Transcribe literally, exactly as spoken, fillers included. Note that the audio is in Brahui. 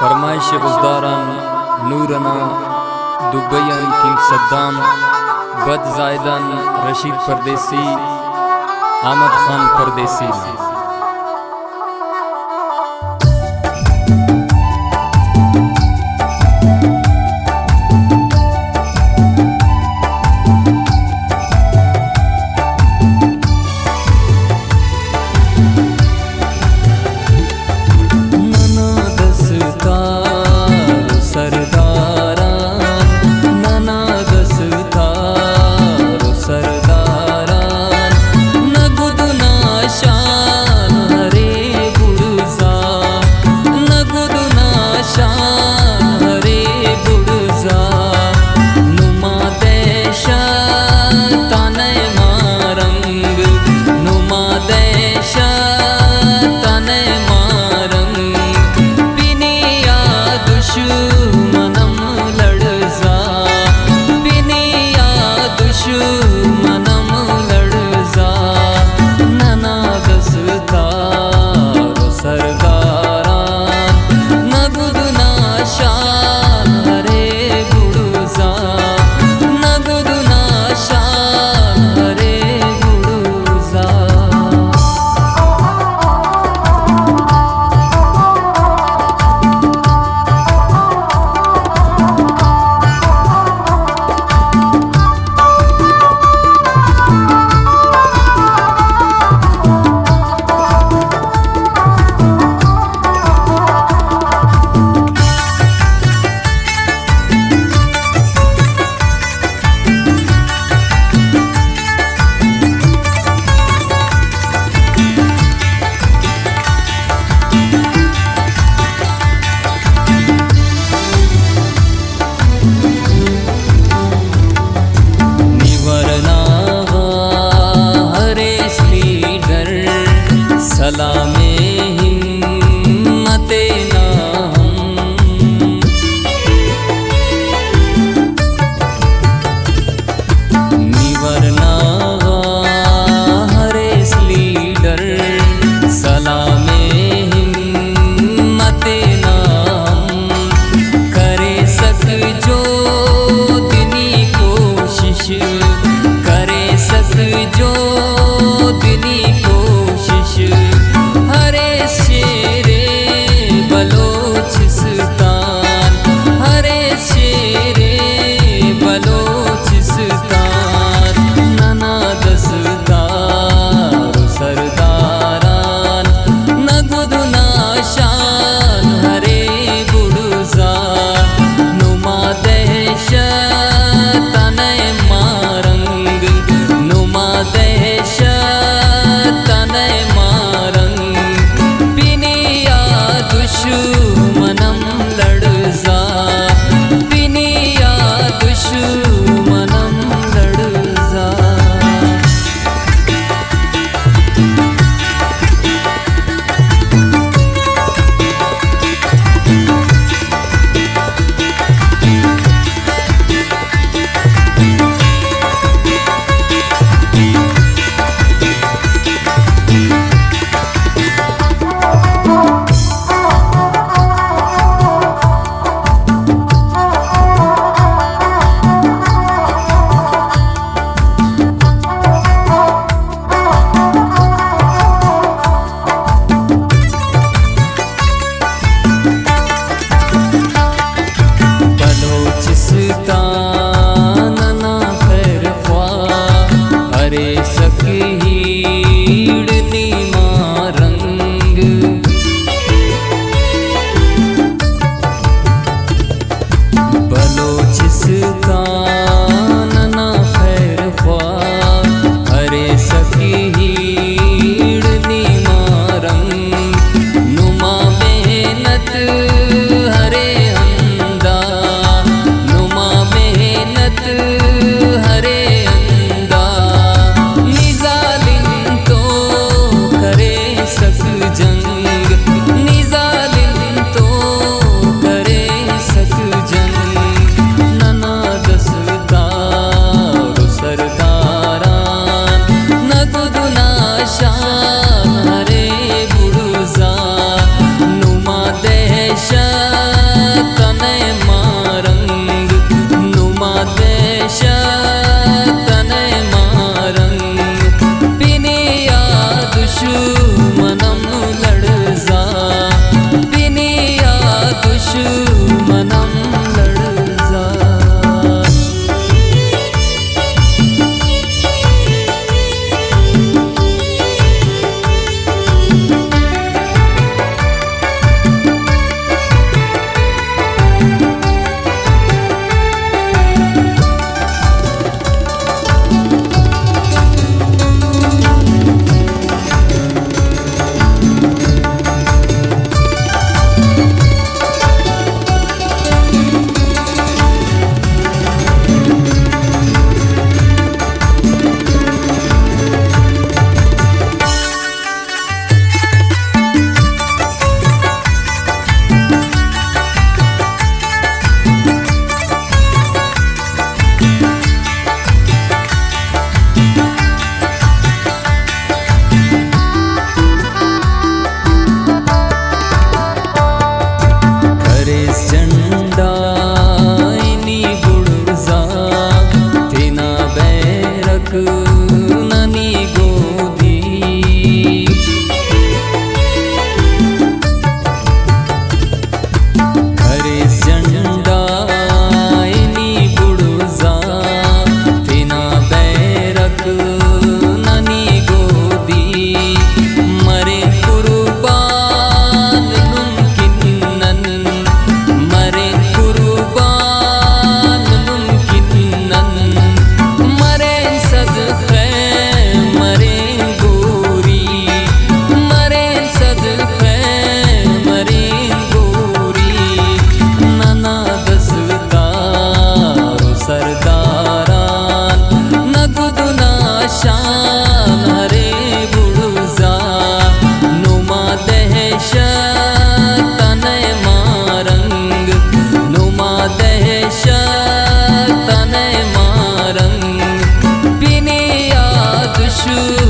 فرمائش بزدار آن نور انا، دبئی آن کنگ صدام، بد زاہد آن رشید پردیسی، احمد خان پردیسی نا۔ ننا دستار و سرداران، ننا دستار و سرداران، نگد نا شان ارے بڑزا، نگد نا شان ارے بڑزا، نما دہشت آ نئے مارنگ، نما دہشت آ نئے مارنگ، پنی آ دشمن ہم لڑزا، پنی آ دشمن ہم لڑزا، ننا دستار و سرداران، نگد نا شان ارے بڑزا، نگد نا شان ارے بڑزا۔ نی ورنا غا ہریس لیڈر، سلام ہمت نا ہم۔ نی ورنا غا ہریس لیڈر، سلام ہمت نا ہم۔ کریسک جو دنی کوشش، کریسک جو دنی کوشش، ہریس شیر بلوچستان، ہریس شیر بلوچستان، ننا دستار و سرداران، نگد نا شان ارے بڑزا، نما دہشت آ نئے مارنگ، نما ننی گودی۔ ارے جھنڈا نی بڑزا، تینا بیرک ننی گودی۔ مرے قربان نم کن نن، مرے قربان نم کن نن، مرے صدقہ مرے گوری، مرے صدقہ مرے گوری۔ ننا دستار و سرداران نگدنا شان ارے بڑزا، نما دہشت نئے مارنگ، نما دہشت نئے مارنگ، پنی آ دشمن